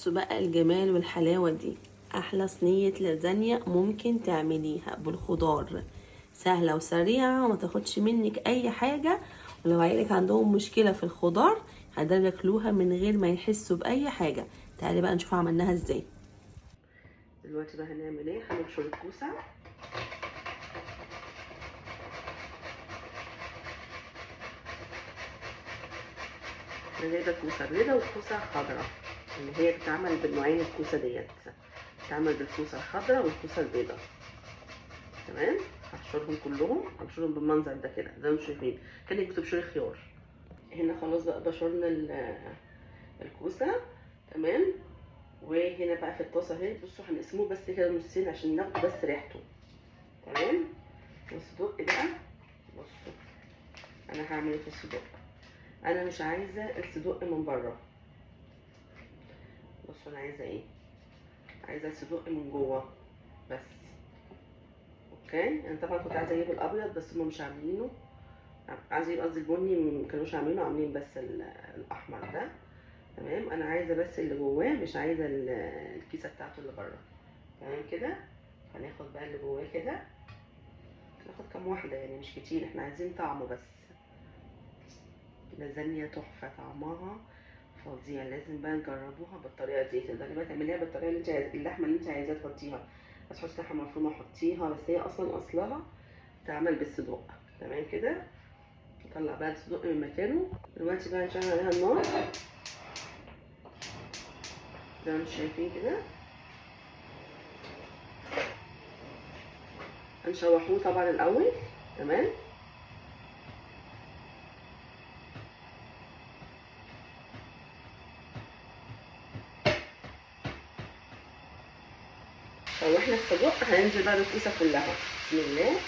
بصوا بقى الجمال والحلاوة دي، أحلى صينية لازانيا ممكن تعمليها بالخضار، سهلة وسريعة وما تاخدش منك أي حاجة. ولو عيالك عندهم مشكلة في الخضار هيقدروا ياكلوها من غير ما يحسوا بأي حاجة. تعالي بقى نشوف عملناها ازاي. دلوقتي بقى هنعمل ايه؟ هنبشر الكوسة. انا جايبه كوسة بيضة وكوسه خضراء، اللي هي بتتعمل بالنوعين. الكوسه ديت بتتعمل بالكوسه الخضراء والكوسه البيضاء. تمام، هبشرهم كلهم، هبشرهم بالمنظر ده كده زي ما انتم شايفين، كانك بتبشري خيار. هنا خلاص بقى بشرنا الكوسه. تمام، وهنا بقى في الطاسه اهي، بصوا هنقسموه بس كده نصين عشان ناخد بس ريحته. تمام، والصدق بقى، بصوا انا هعمل ايه في الصدق. انا مش عايزه الصدق من بره، بصوا انا عايزه ايه؟ عايزه الصدق من جوه بس. okay، انا طبعا كنت عايزه اجيب الابيض بس هما مش عاملينه، عايزه اجيب قصدي البني، ما كانوش عاملينه، عاملين بس الاحمر ده. تمام، انا عايزه بس اللي جواه، مش عايزه الكيسة بتاعته اللي بره. تمام كده، هناخد بقى اللي جواه كده، ناخد كام واحدة يعني مش كتير، احنا عايزين طعمه بس. لازانيا تحفة، طعمها فظيع، لازم بقى تجربوها بالطريقة دي. تقدري بقى تعمليها بالطريقة اللي انت عايزاها، اللحمة اللي انت عايزاها تحطيها، هتحطي لحمه مفرومه حطيها، بس هي اصلا اصلها تعمل بالصدق. تمام كده، نطلع بقى الصدق من مكانه. دلوقتي بقى نشغل عليها النار زي ما انتم شايفين كده، هنشوحوه طبعا الاول. تمام، شوحنا الصدق، هننزل بقى بالكوسه كلها. بسم الله.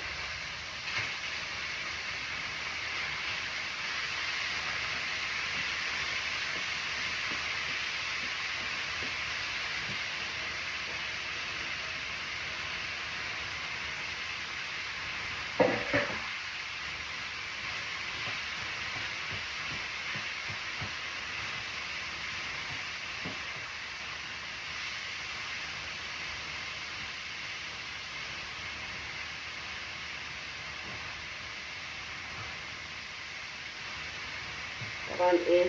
طبعا ايه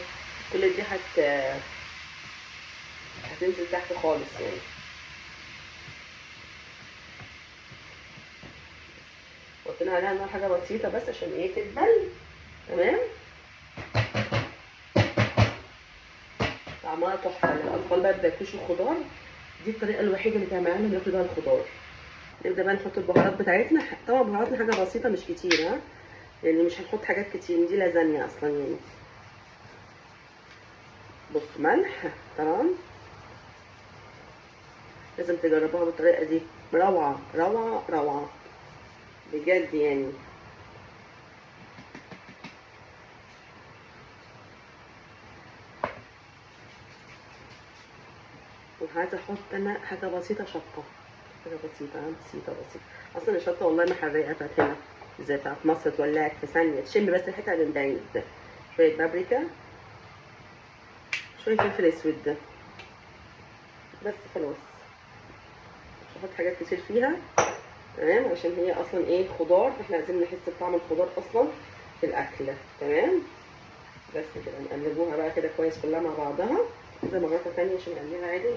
كل دي هتنزل تحت خالص يعني. حطينا عليها النار حاجة بسيطة بس عشان ايه تدبل. تمام، طعمها تحفة. الاطفال بقى بياكلوش الخضار، دي الطريقة الوحيدة اللي تعملها لهم ياكلوا بيها الخضار. نبدا بقى نحط البهارات بتاعتنا. طبعا بهاراتنا حاجة بسيطة مش كتير، ها يعني مش هنحط حاجات كتير، دي لازانيا اصلا يعني. بص، ملح طبعا، لازم تجربوها بالطريقة دي، روعه روعه روعه بجد يعني. وعايزه احط انا حاجة بسيطة شطه، حاجة بسيطة بسيطة بسيطة. اصلا الشطه والله ما حراقه بتاعت هنا زي بتاعت مصر، تولعك في ثانية، تشم بس ريحتها من بعيد. شوية بابريكا، شوية فلفل اسود ده بس، خلاص مش هحط حاجات كتير فيها. تمام، عشان هي اصلا ايه خضار، فاحنا عايزين نحس بطعم الخضار اصلا في الاكل. تمام، بس كده نقلبوها بقى كده كويس كلها مع بعضها. زي مرة تانية عشان نقلبها عادي.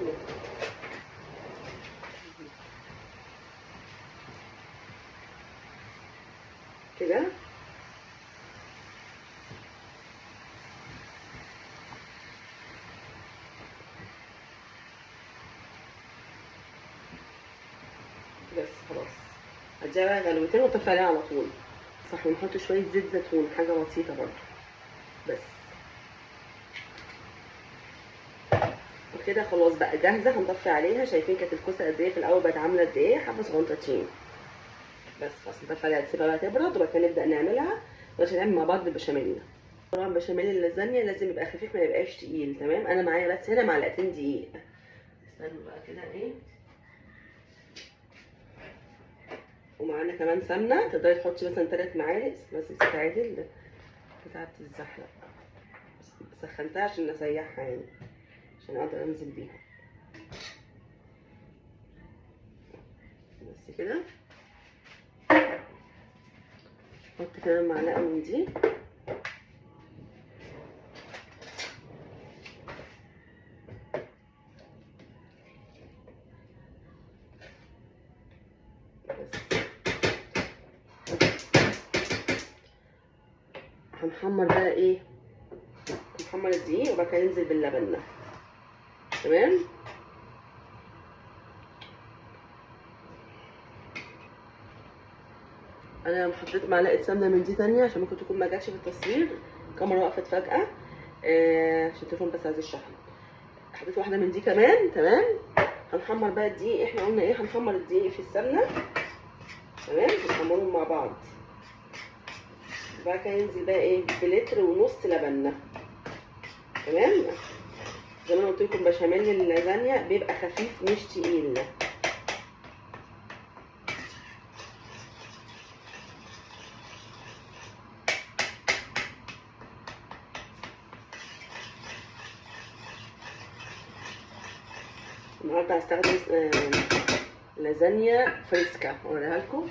كده بس خلاص، هديها بقى غلوتين واطفي عليها على طول. صح، ونحط شوية زيت زيتون، حاجة بسيطة برضو بس. وكده خلاص بقى جاهزة، هنطفي عليها. شايفين كانت الكوسه قد ايه في الاول، بقت عامله قد ايه، حبه صغنطتين بس. خلاص نطفي عليها، تسيبها بقى تبرد، وبعد كده نبدا نعملها. عشان نعمل مع بعض البشاميل. طبعا بشاميل اللازانيا لازم يبقى خفيف، ما يبقاش تقيل. تمام، انا معايا بس هنا معلقتين دقيق. استنوا بقى كده ايه، ومعانا كمان سمنه، تقدري تحطي مثلا 3 معالق بس. امسكي عادل بتاعه الزحلق، سخنتها عشان اسيحها يعني، عشان اقدر انزل بيها. كده. احط كمان معلقه من دي. هنحمر بقى ايه، نحمر الدقيق وبعد كده ننزل باللبن. تمام. انا حطيت معلقه سمنه من دي تانية عشان ممكن تكون ما جاتش في التصوير، الكاميرا وقفت فجأة، عشان التليفون بس عايز الشحن. حطيت واحدة من دي كمان. تمام. هنحمر بقى الدقيق، احنا قلنا ايه، هنحمر الدقيق في السمنة. تمام، نحمرهم مع بعض. وبعد كده ينزل بقى ايه، بلتر ونص لبن. تمام. زي ما انا قلت لكم بشاميل اللازانيا بيبقى خفيف مش تقيل. النهارده هستخدم لازانيا فريسكا، اوريها لكم.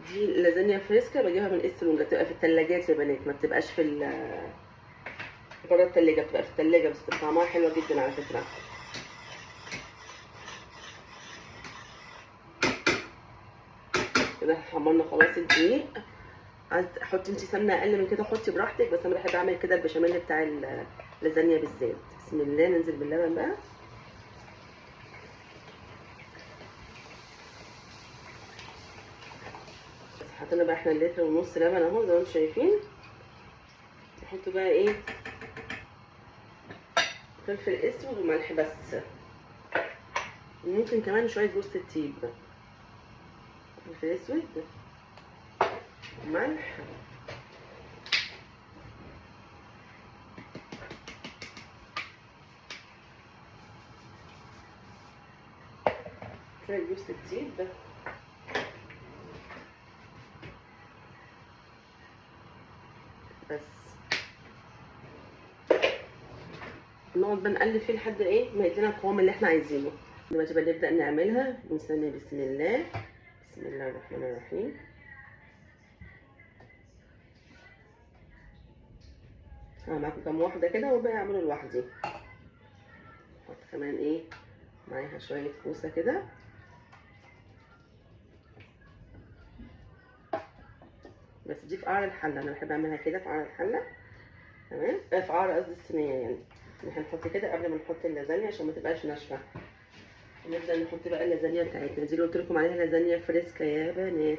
دي لازانيا فريسكا بجيبها من استلونجا، بتبقى في الثلاجات يا بنات، ما بتبقاش في بره الثلاجة، بتبقى في الثلاجة، بس طعمها حلوة جدا على فكرة. كده حمرنا خلاص الدقيق. عايز تحطي انت سمنه اقل من كده حطي براحتك، بس انا بحب اعمل كده البشاميل بتاع اللازانيا بالذات. بسم الله. ننزل باللبن بقى. بس حطينا بقى احنا اللتر ونص لبن اهو زي ما انتم شايفين. نحط بقى ايه، فلفل اسود وملح بس، وممكن كمان شوية جوز الطيب. فلفل اسود ملح، شوية جوز الطيب، بس. نقعد بقى نقلب فيه لحد ايه ما يدينا القوام اللي احنا عايزينه. دلوقتي بقى نبدأ نعملها. ونسمي بسم الله. بسم الله الرحمن الرحيم. انا معاكم كام واحدة كده وبقى اعمله لوحدي. احط كمان ايه معاها شوية كوسة كده. بس دي في قعر الحلة، انا بحب اعملها كده في قعر الحلة. تمام، في قعر قصدي الصينية يعني. احنا هنحط كده قبل ما نحط اللازانيا عشان ما تبقاش ناشفة. نبدا نحط بقى اللازانيا بتاعتنا دي اللي قلت لكم عليها، لازانيا فريسكا يا بنات.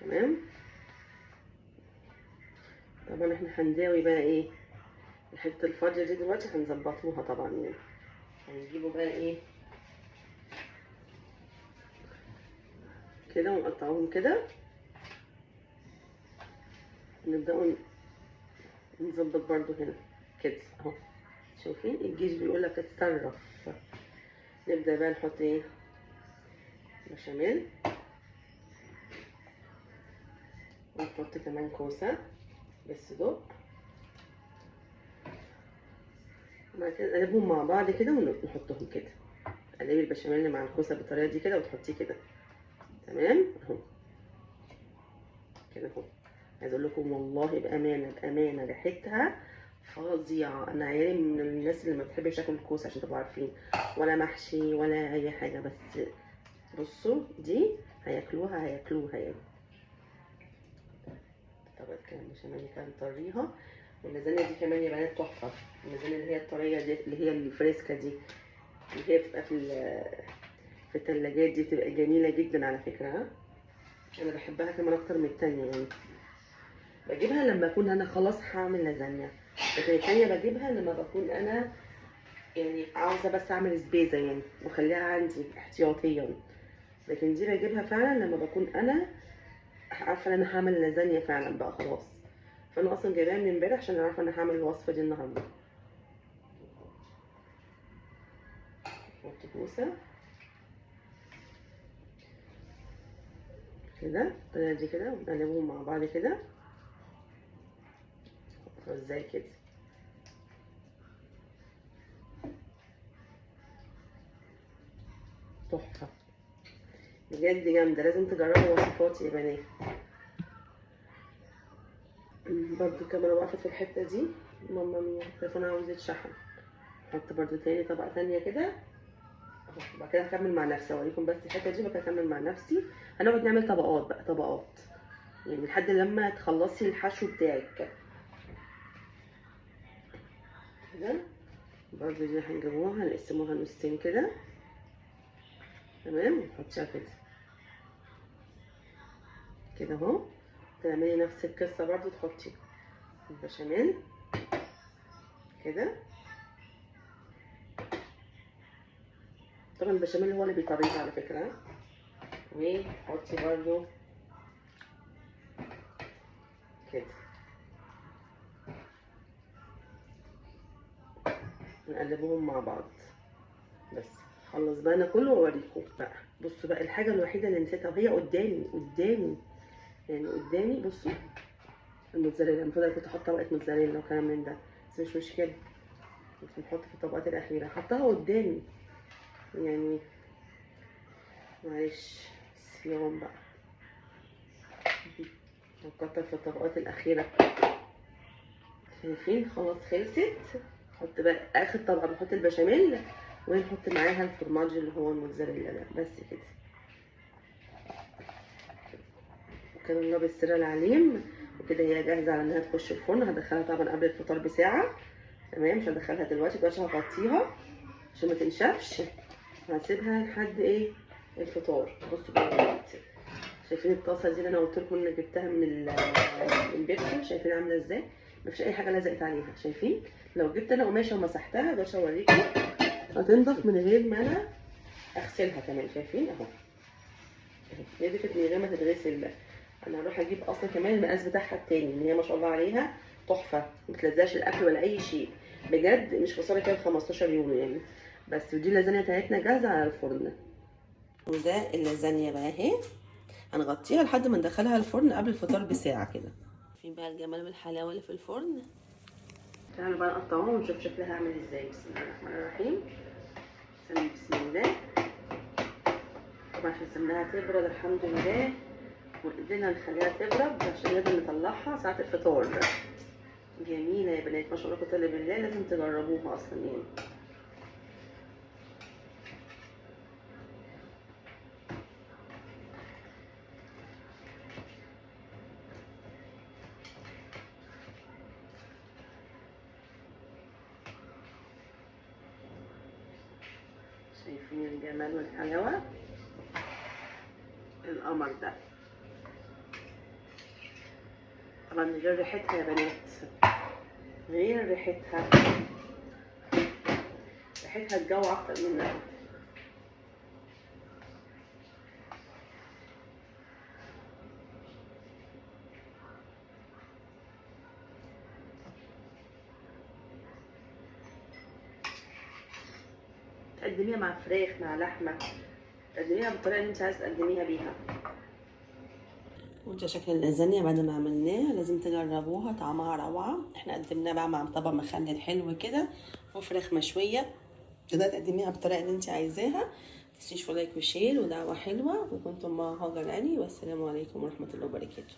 تمام. طبعا احنا هنداوي بقى ايه الحتة الفاضيه دي دلوقتي، هنظبطوها طبعا يعني. هنجيبه بقى ايه كده ونقطعوهم كده، نبداوا نظبط برضو هنا كده اهو. شايفين الجيش بيقول لك اتصرف. نبدا بقى نحط ايه بشاميل، ونحط كمان كوسة بالصدق. وبعد كده نقلبهم مع بعض كده ونحطهم كده. تقلبي البشاميل مع الكوسه بالطريقة دي كده وتحطيه كده. تمام اهو كده اهو. عايز اقول لكم والله بامانه بامانه ريحتها فظيعة. انا عيالي من الناس اللي ما بتحبش تاكل الكوسه عشان تبقوا عارفين، ولا محشي ولا اي حاجة، بس بصوا دي هياكلوها هياكلوها يعني. طبقة كمان بشاميل كده نطريها. واللازانيا دي كمان يا بنات تحفة. اللازانيا اللي هي الطريه دي اللي هي الفريسكا دي اللي هي بتبقى في الثلاجات دي، بتبقى جميلة جدا على فكرة. ها انا بحبها كمان اكتر من التانية يعني. بجيبها لما اكون انا خلاص هعمل لازانيا، لكن التانية بجيبها لما بكون انا يعني عاوزه بس اعمل سبيزه يعني واخليها عندي احتياطيا. لكن دي بجيبها فعلا لما بكون انا عارفه ان انا هعمل لازانيا فعلا بقى خلاص. فانا اصلا جايباها من امبارح عشان عارفه ان انا هعمل الوصفة دي النهارده. نحط كوسة كده بالطريقة دي كده ونقلبهم مع بعض كده. نحط ازاي كده. تحفة بجد، جامدة. لازم تجربوا وصفاتي يا بنات. برضو الكاميرا وقفت في الحتة دي، ماما ميا التليفون عاوز يتشحن. احط برضو تاني طبقه تانية كده اهو، بعد كده هكمل مع نفسي، اوريكم بس الحتة دي، بعد كده هكمل مع نفسي. هنقعد نعمل طبقات بقى، طبقات يعني لحد لما تخلصي الحشو بتاعك كده. برضو دي هنجيبوها هنقسموها نصين كده، تمام، ونحطها كده كده اهو. تعملي نفس القصة برضو، تحطي البشاميل كده. طبعا البشاميل هو اللي بيطريها على فكرة. وحطي برضو كده، نقلبهم مع بعض. بس خلص بقى انا كله واوريكم بقى. بصوا بقى الحاجة الوحيدة اللي نسيتها وهي قدامي قدامي يعني قدامي، بصوا الموتزاريلا. المفروض انا كنت احط طبقه موتزاريلا وكلام من ده، بس مش مشكلة، بس نحط في الطبقات الاخيرة. حطها قدامي يعني، معلش صيام بقى، نكتر في الطبقات الاخيرة. شايفين خلاص خلصت. نحط بقى اخر طبقه، بنحط البشاميل ونحط معاها الفرماج اللي هو الموتزاريلا ده، بس كده. وكده الله بالسر العليم. وكده هي جاهزة على انها تخش الفرن. هدخلها طبعا قبل الفطار بساعة، تمام. مش هدخلها دلوقتي، دلوقتي هغطيها عشان ما تنشفش، هسيبها لحد ايه الفطار. بصوا بقى شايفين الطاسه دي اللي انا قلت لكم ان جبتها من البيبسي، شايفين عامله ازاي؟ مفيش اي حاجة لزقت عليها. شايفين؟ لو جبت انا قماشة ومسحتها، ده اوريكم هتنضف من غير ما انا اغسلها كمان. شايفين اهو نضفت من غير ما تتغسل. بقى انا هروح اجيب اصلا كمان المقاس بتاعها التاني، ان هي ما شاء الله عليها تحفة، ما بتلزقش الاكل ولا اي شيء بجد. مش خسارة فيها 15 يورو يعني. بس ودي اللازانيا بتاعتنا جاهزة على الفرن. وده اللازانيا بقى اهي، هنغطيها لحد ما ندخلها الفرن قبل الفطار بساعة كده. فين بقى الجمال والحلاوه اللي في الفرن؟ تعالوا بقى نقطعوها ونشوف شكلها عامل ازاي. بسم الله الرحمن الرحيم. بسم الله. طبعا عشان سمناها تبرد الحمد لله، وقدرنا نخليها تبرد عشان نقدر نطلعها ساعة الفطار. جميلة يا بنات ما شاء الله، قوة الا بالله، لازم تجربوها اصلا يعني. شايفين الجمال والحلاوة؟ القمر ده طبعا غير ريحتها يا بنات، غير ريحتها، ريحتها الجو اكتر منها. تقدميها مع فراخ، مع لحمه، تقدميها بالطريقة اللي انت عايزه تقدميها بيها. وانت شكل اللازانيا بعد ما عملناها لازم تجربوها، طعمها روعه. احنا قدمناها بقى مع طبق مخلل حلو كده وفراخ مشوية. تقدري تقدميها بالطريقة اللي انت عايزاها. متنسيش like و share ودعوة حلوة. وكنتم مع هاجر علي، والسلام عليكم ورحمة الله وبركاته.